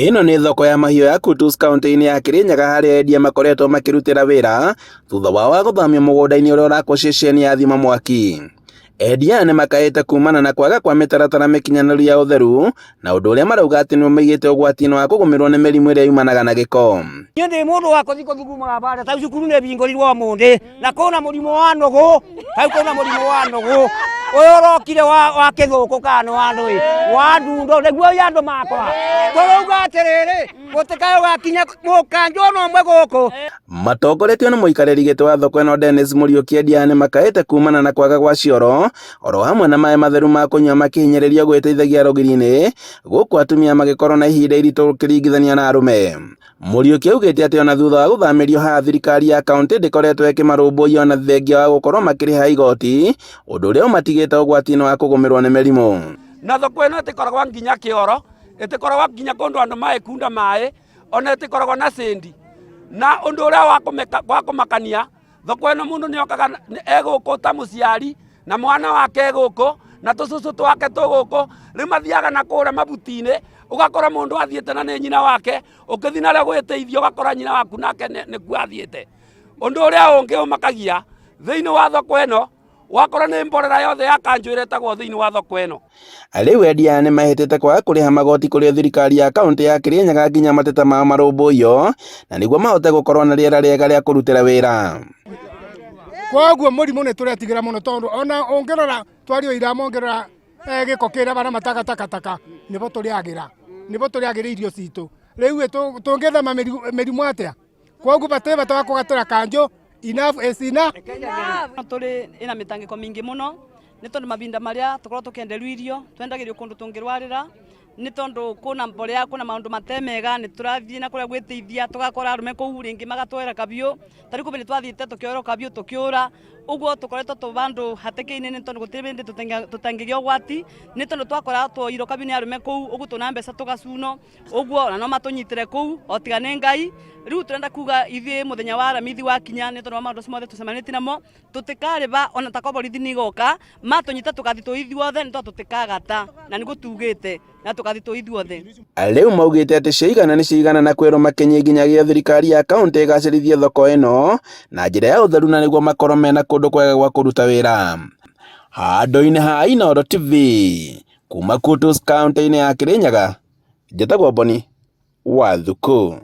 Ĩno nĩ thoko ya mahiũ ya Kutus kauntĩ-inĩ ya Kirinyaga harĩa endia makoretwo makĩrutĩra wĩra thutha wao wa gũthamio mũgũnda-inĩ ũrĩa ũrakwo ceceni ya thima mwaki. Endia aya nĩmakaĩte kumana na kwaga kwa mĩtaratara mĩkinyanĩru ya ũtheru na ũndũ ũrĩa marauga atĩ nĩũmaigĩte ũgwati-inĩ wa kũgũmĩrwo nĩ mĩrimũ ĩrĩa yumanaga na gĩko. Niĩ ndĩ mũndũ wa kũthiĩ kũthugumaga bara tau cukuru nĩ bingũrirwo ũmũthĩ na kwĩna mũrimũ wa nũgũ hau kwĩna mũrimũ wa nũgũ ũyũ ũrokire wa wa kĩthũkũ kana nĩ wa ndũĩ wa ndundo nĩguo ũyũ andũ makwa tũrauga atĩrĩrĩ gũtikae ũgakinya mũkanjũ ona ũmwe gũkũ. Matongoretio nĩ mũikarĩri gĩtĩ wa thoko ĩno Dennis Mũriũki, endia aya nĩmakaĩte kumana na kwaga gwa cioro oro hamwe na maĩ matheru ma kũnyua makĩhinyĩrĩrio gwĩteithagia rũgiri-inĩ gũkũ atumia magĩkorwo na ihinda iritũ ũkĩringithania na arũme. Mũriũki augĩte atĩ ona thutha wa gũthamĩrio haha thirikari ya kaunti ndĩkoretwo ĩkĩmarũmbũiya ona thengia wa gũkorwo makĩrĩha igoti ũndũ ũrĩa ũmatigĩte ũgwati-inĩ wa kũgũmĩrwo nĩ mĩrimũ. Na thoko ĩno ĩtĩkoragwo nginya kĩoro, ĩtĩkoragwo nginya kũndũ andũ maĩkunda maĩ, ona ĩtĩkoragwo na cindi. Na ũndũ ũrĩa wa kũmakania, thoko ĩno mũndũ nĩ okaga e gũkũ ta mũciari na mwana wake e gũkũ na tũcũcũ twake tũ gũkũ, rĩu mathiaga na kũrĩa mabuti-inĩ, ũgakora mũndũ athiĩte na nĩ nyina wake, ũkĩthiĩ narĩa gwĩteithia ũgakora nyina waku nake nĩkuo athiĩte. Ũndũ ũrĩa ũngĩ ũmakagia thĩinĩ wa thoko ĩno, wakora nĩ mborera yothe ya kanjũ ĩretagwo thĩinĩ wa thoko ĩno. Rĩu endia aya nĩmehĩtĩte kwaga kũrĩha magoti kũrĩ thirikari ya kaunti ya Kirinyaga nginya mateta mao marũmbũiyo na nĩguo mahote gũkorwo na rĩera rĩega rĩa kũrutĩra wĩra. Koguo mũrimũ nĩ tũretigĩra mũno tondũ ona ũngĩrora twario irama ũngĩrora gĩko kĩrĩa bara mataga takataka nĩbo tũrĩagĩra nĩbo tũrĩagĩra irio citũ rĩu tũngĩthema mĩrimũ atĩa? Koguo batĩ bata wa kũgatĩra kanjũ enough is enough. Tũrĩ ina mĩtangĩko mĩingĩ mũno nĩ tondũ mahinda marĩa tũkoragwo tũkĩenderio irio twendagĩrio kũndũ tũngĩrwarĩra nĩ tondũ kwĩna mbolea kwĩna maũndũ mate mega nĩ tũrathiĩ na kũrĩa gwĩteithia tũgakora arũme kũu rĩngĩ magatwera kabiũ ta rĩu kũbĩ nĩ twathiĩte tũkĩoerwo kabiũ tũkĩũra ũguo tũkoretwo tũ vandũ hatĩka-inĩ nĩ tondũ gũtirĩ hĩndĩ tũtangĩgĩa ũgwati nĩ tondũ twakora twoirwo kabiũ nĩ arũme kũu ũguo tũna mbeca tũgacunwo ũguo ona no matũnyitĩre kũu o tiga nĩ Ngai. Rĩu tũrenda kuga ithuĩ mũthenya wa Aramithi wakinya nĩ tondũ wa maũndũ macio mothe tũcemanĩtie namo tũtikarĩba ona ta korwo borithi nĩ igoka matũnyita tũgathiĩ twĩ ithuothe nĩ tondũ tũtikagata na nĩguo tugĩte na tũgathiĩ twĩ ithuothe. Rĩu maugĩte atĩ ciaigana nĩ ciaigana na kwĩrwo makinyie nginyagia thirikari ya kaunti ĩgacĩrithie thoko ĩno na njĩra ya ũtheru na nĩguo makorwo mena kũndũ kwega gwa kũruta wĩra. Handũ-inĩ ha Inooro TV kuma Kutus kaunti-inĩ ya Kirinyaga, njĩtagwo Boni wa Thuku.